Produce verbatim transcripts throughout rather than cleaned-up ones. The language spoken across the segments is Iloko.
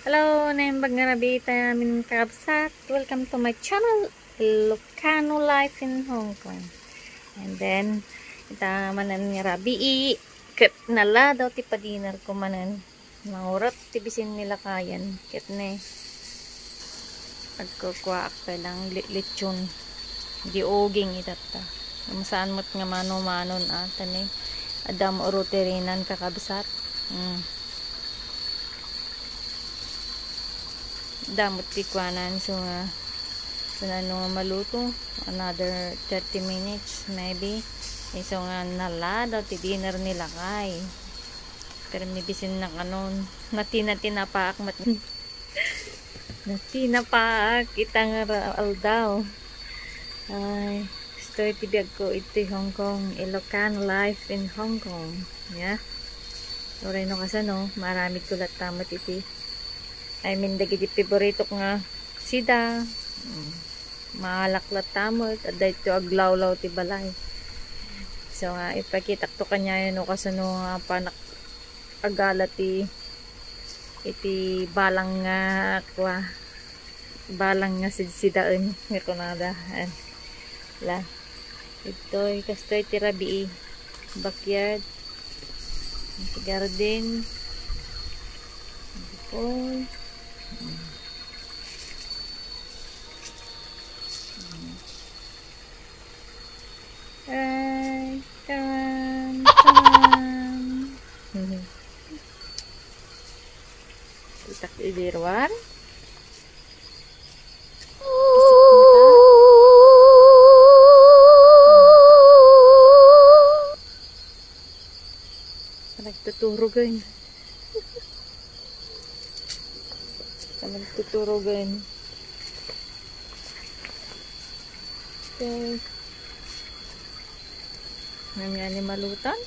Hello, naimbag nga rabii ita amin, kakabsat. Welcome to my channel, Ilocano Life in Hong Kong. And then, ita manen nga rabii, ket nala daw ti padinner ko manen. Mangurot ti bisin ni lakayen. Ket ne, agkukuaak pay lang li-, lechon. Di uging itatta. Saan met nga mano-manon a, ta ne, adda met rutirinan, kakabsat. Mm. Adda met ti kuanan, so nga, so nga no maluto, another thirty minutes, maybe. Isu nga nala daw ti dinner ni lakay. Pero ni bisin nakanon. Nati-, natinapaak met. Natinapaak ita nga ra-, aldaw. Ay, kastoy ti biagko iti Hong Kong, Ilocano life in Hong Kong. Ya. Uray no kasano, maaramidko latta met iti, I mean, dagiti favoriteko nga sida. Mm. Maalak latta met, adda iti aglawlaw ti balay. So nga, ipakitakto kaniayo no kasano nga panak agala ti, iti balang nga kua, balang nga sidsidaen nga kunada. Ayan. La. Itoy, kastoy ti rabii. Backyard. Iti garden. Itoy. Ay, come on, come on. Itak idiruan. Nagtuturugan. Kami tuturugan. Okay. Ngem nga ni malutan?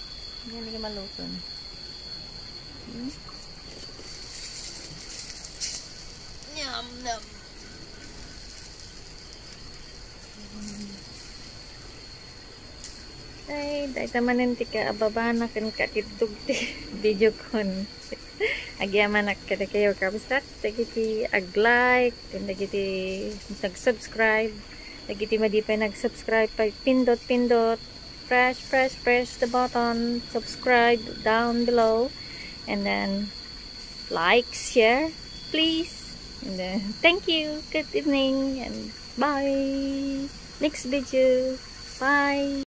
Nga ni malutan. Hmm? Yum, yum. Ay, dayta manen ti kaababana ken kakiddog ti video kon. Agyamanak kadakayo, kabsat, dagiti ag-like, ken dagiti nag-subscribe, dagiti madi pay nag-subscribe, pay pindot, pindot, press, press, press the button, subscribe down below, and then like, share, please. And then, thank you, good evening, and bye. Next video. Bye.